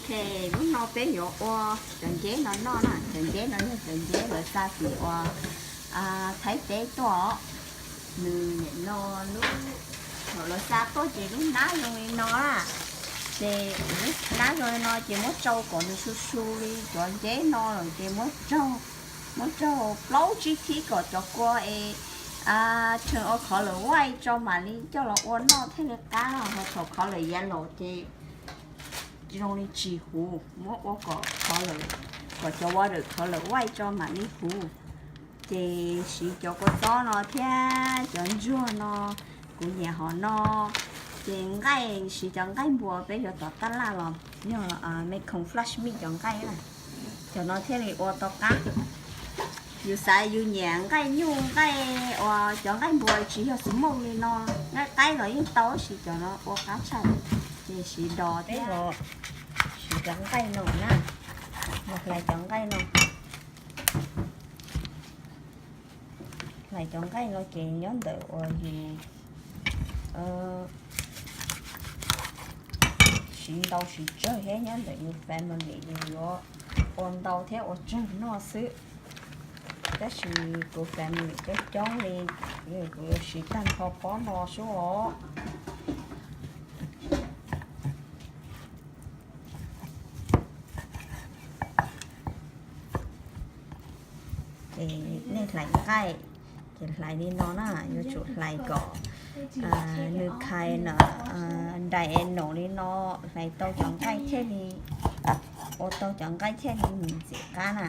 Ces hnub no peb yuav ua cov nceb no noj na. Cov nceb no yog cov nceb lawv xa tim uas Thaib teb tuaj. Nws nim no lub, thaum lawv xa tuaj ces lub hnab zoo li no na. Ces lub hnab zoo li no ces muab tsau kom nws su su li cov nceb no lawm ces muab raug, muab raug plaub tsib thib kom cov kua es tshee ua qhov lawm vaij tso mam li coj los ua noj thiaj li qab no. Ho thaum qhov lawm yav laus ces zoo li tsis huv, muab ua kom qhov lawm, kom cov water qhov lawm vaij tso mam li huv. Ces siv cov kua txob no thiab cov ntsuag no, kuv nyiam hom no. Ces nqaij, siv cov nqaij npua peb yuav tom taj laj los yog me khoom flash meat cov nqaij na, cov no thiaj li ua tau qab. Yus xav yus nyiam nqaij nyuj nqaij uas cov nqaij npua tsis yog xwb mooj li no, nqaij qaib los yeej tau, tab sis cov no ua qab tshaj. Ces siv dos thiab, siv cov nqaij no na, hlais cov nqaij no. Hlais cov nqaij no ces nyob ntawm uas yus siv ntau siv tsawg thiab nyob ntawm yus family yus yuav ua ntau thiab ua tsawg noj xwb. Tab sis kuv family coob coob li, kuv yuav siv tag nrho pob no xwb os. Ces nej hlais nqaij ces hlais li no na, yuav tsum hlais kom nws khai na, dai es no li no, hlais tau cov nqaij thiaj li, ua tau cov nqaij thiaj li ntxim qab na.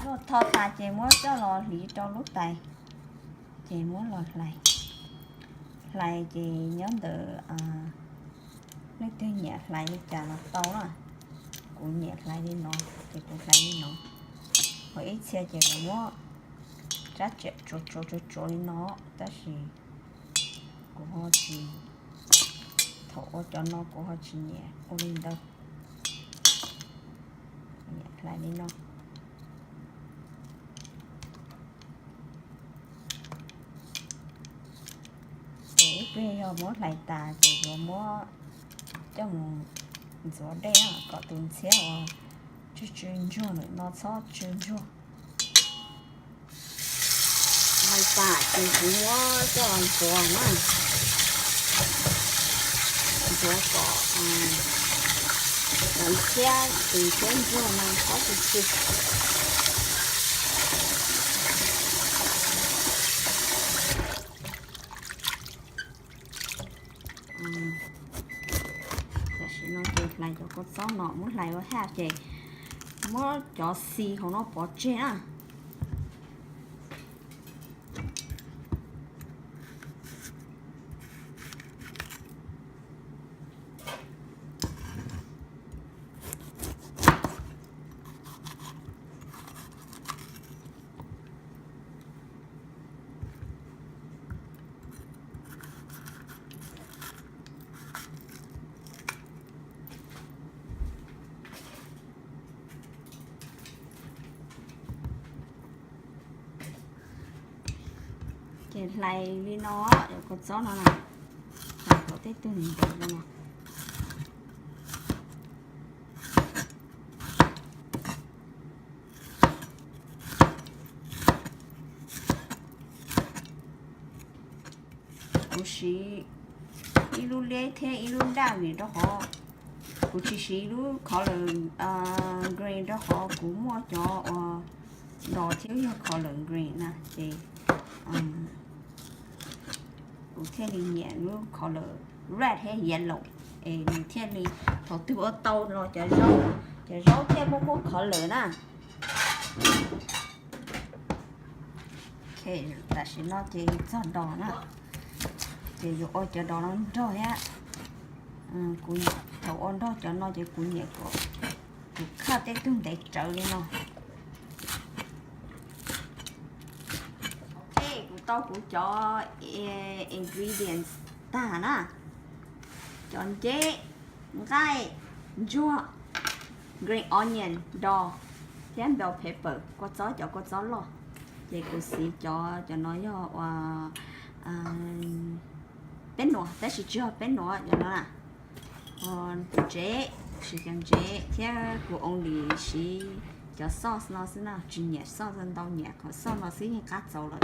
Loj tho tas ces muab coj los hliv rau lub tais, ces muab los hlais. Hlais ces nyob ntawm leej twg nyiam hlais li cas los tau na. Kuv nyiam hlais li no, ces kuv hlais li no. Ho ib txhia ces kuv muab rab riam tsuav tsuav tsuav tsuav li no, tab sis kuv ho tsis, thaum ua cov no kuv ho tsis nyiam ua li ntawd. Nyiam hlais li no. Ces ib pliag yog muab hlais tas ces yuav muab coj mus ntxuav dej kom tus ntxhiab uas tsw tsw ntsuag lawm no txhob tsw ntsuag. Hlais tas ces kuv muab coj los ntxuav na, ntxuav kom tus ntxhiab, tus ntxhiab ntsuag no txhob tsw tsw. Tam sim no ces hlais cov kua txob no, muab hlais ua haj ces muab cov xis hauv no pov tseg na. Ces hlais li no, cov kua txob no na, hlais kom tej tug ntev ntev no. Kuv siv ib lub liab thiab ib lub daj vim rau qhov kuv tsis siv lub color green rau qhov kuv muaj cov uas dos thiab yog color green na ces kuv thiaj li nyiam lub color red thiab yellow es nws thiaj li thaum twg ua tau los cov zaub, cov zaub thiaj muaj muaj color na. Tam sim no ces txog dos na, ces yuav ua cov dos no nrog thiab. Kuv thaum ua nrog cov no ces kuv nyiam kom kuv khaj tej tug ntev rawv li no. Ok, kuv tau kuv cov ingredients tag na, cov nceb, nqaij, ntsuag, green onion, dos thiab bell pepper, kua txob, cov kua txob loj. Ces kuv siv cov, cov no yog ua peb nuam, tab sis tsis yog peb nuam cov no na. Ntsev, siv cov ntsev thiab kuv only siv cov sauce no xwb na, tsis nyiam sauce ntau, nyiam qhov sauce no xwb yeej qab txaus lawm.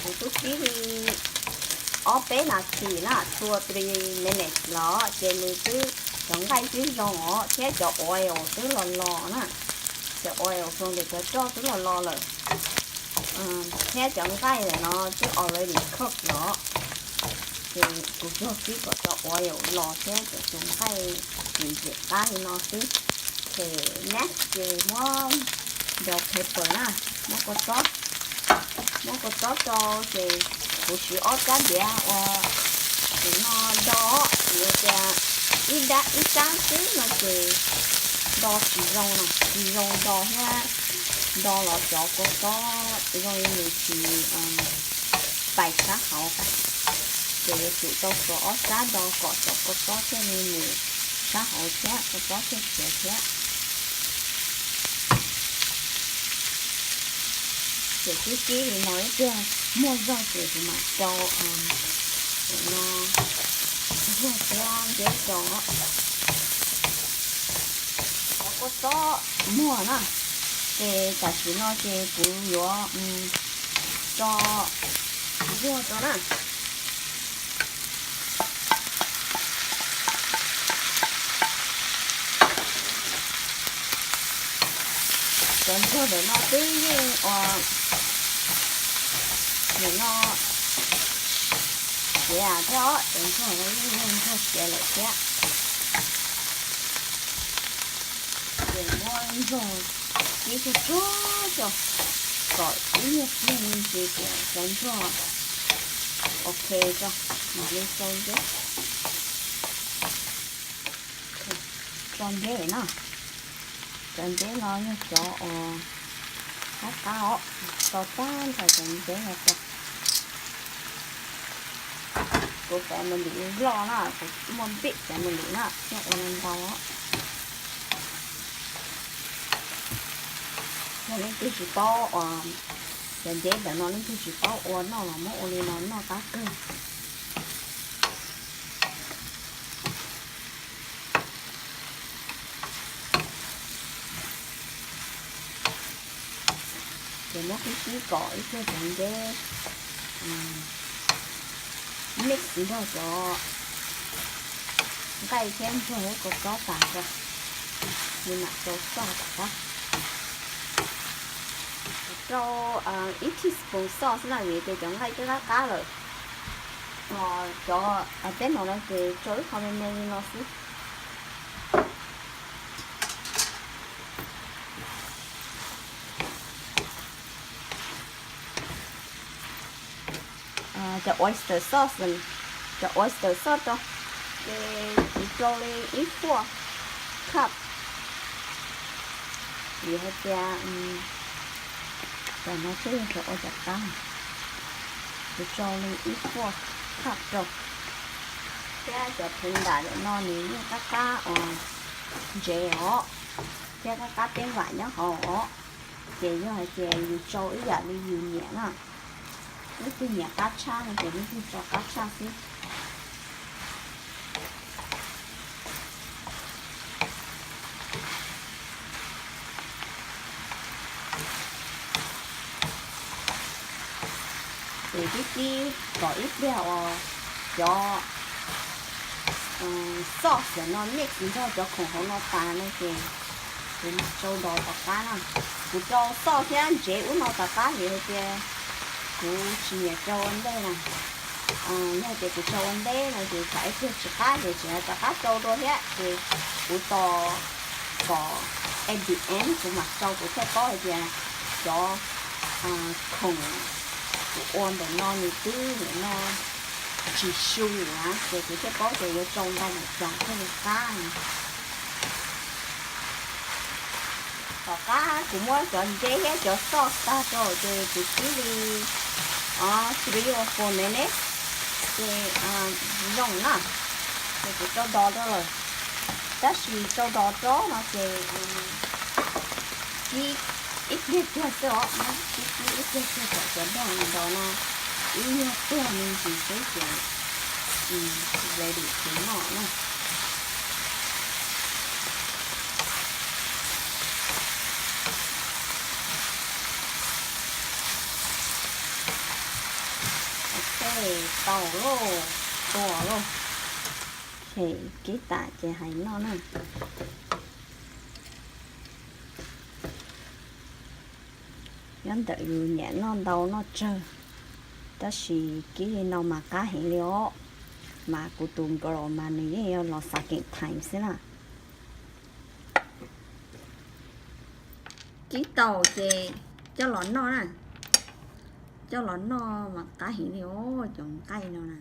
Kuv twb kib li ob peb nas this na, two or three minutes los ces nws twb, cov nqaij twb zoo os thiab cov oil twb los los na. Cov oil from ntawm cov roj twb los los lawm, thiab cov nqaij ntawm no twb already cook los. Ces kuv tsuas kib kom cov oil los thiab cov, cov nqaij tsis ntxim qab li no xwb. Ces next ces muab bell pepper na, muab kua txob, muab kua txob rau. Ces kuv siv ob rab diav ua, nim no do, vim tias ib rab, ib rab xwb no ces do tsis zoo, tsis zoo do thiab, do los cov kua txob zoo li nws tsis pais sab hauv. Ces yuav tsum tau xuas ob sab do kom cov kua txob thiaj li mus sab hauv thiab kua txob thiaj siav thiab. Ces twb kib li no ib pliag muag zog ces kuv mam rau, no, zuag thiab nteb rau. Cov kua txob muag na, ces tam sim no ces kuv yuav tso zuag rau na. Cov ntsuag ntawm no twb yeej ua, nim no siav thiab os, cov ntsuag no yeej yog ntsuag siav lawm thiab. Ces muab ntsuag kib tsuag tsuag tso, kom ib nyuag pliag me ntsis ces cov ntsuag ok tso, mam li rau nteb. Rau nteb na, cov nteb no yog cov uas qab qab os, rau tag nrho cov nteb no rau. Kuv family loj na, kuv muaj big family na, thiaj ua ntau. Yog leej twg tsis paub, cov nteb ntawm no leej twg tsis paub ua noj los muab ua li no noj qab kawg. Ces muab kib kib kom ib pliag cov nteb mix nrog cov nqaij thiab ntsuag thiab kua txob tas tso, nws mam rau sauce tom qab. Rau ib teaspoon sauce xwb na vim tias cov nqaij twb qab qab lawm. Cov teb no no ces rau ib qho me me li no xwb. Cov oyster sauce, cov oyster sauce rau, ces kuv rau li ib fourth cup, vim hais tias cov no thiaj li ua cov qab. Kuv rau li ib fourth cup rau. Thiab cov phev ntam ntawm no nws yeej qab qab uas ntsev os, thiab qab qab peb vam nyob hauv os. Ces yog hais tias yus rau ib yam li yus nyiam na, leej twg nyiam qab tshaj no ces leej twg rau qab tshaj xwb. Ces tib tib kom ib pliag uas cov sauce no mix nrog cov khoom hauv no tas no ces kuv mam rau dos tom qab na. Kuv rau sauce thiab ntsev ub no tom qab vim hais tias kuv tsis nyiam rau ua ntej na. Yog tias kuv rau ua ntej no ces tsam ib pliag tsis qab ces tsis rov qab rau dua thiab ces kuv tos kom at the end kuv mam rau kuv thiaj paub hais tias cov khoom kuv ua ntawm no nws twb nim no tsis su na, ces kuv thiaj paub tias yuav tsau ntau npaum cas thiaj li qab. Tom qab kuv muab cov ntses thiab cov soj tag rau ces kuv kib li three or four minutes ces zoo na, ces kuv rau dos rau lawm. Tab sis rau dos rau no ces kib ib pliag kiag xwb os, kib kib ib pliag kiag kom cov dag nrov no ib nyuag tuag me ntsis xwb ces ready to noj na. Ok, tau lauj, tuag lauj. Kib tas ces hais noj na. Nyob ntawm yus nyiam noj ntau noj tsawg, tab sis kib li no mas qab heev li os. Mas kuv tus nkauj los mas nws yeej yuav los xav keem time xwb na. Kib tau ces coj los noj na. Coj los noj mas qab heev li os, cov nqaij no na.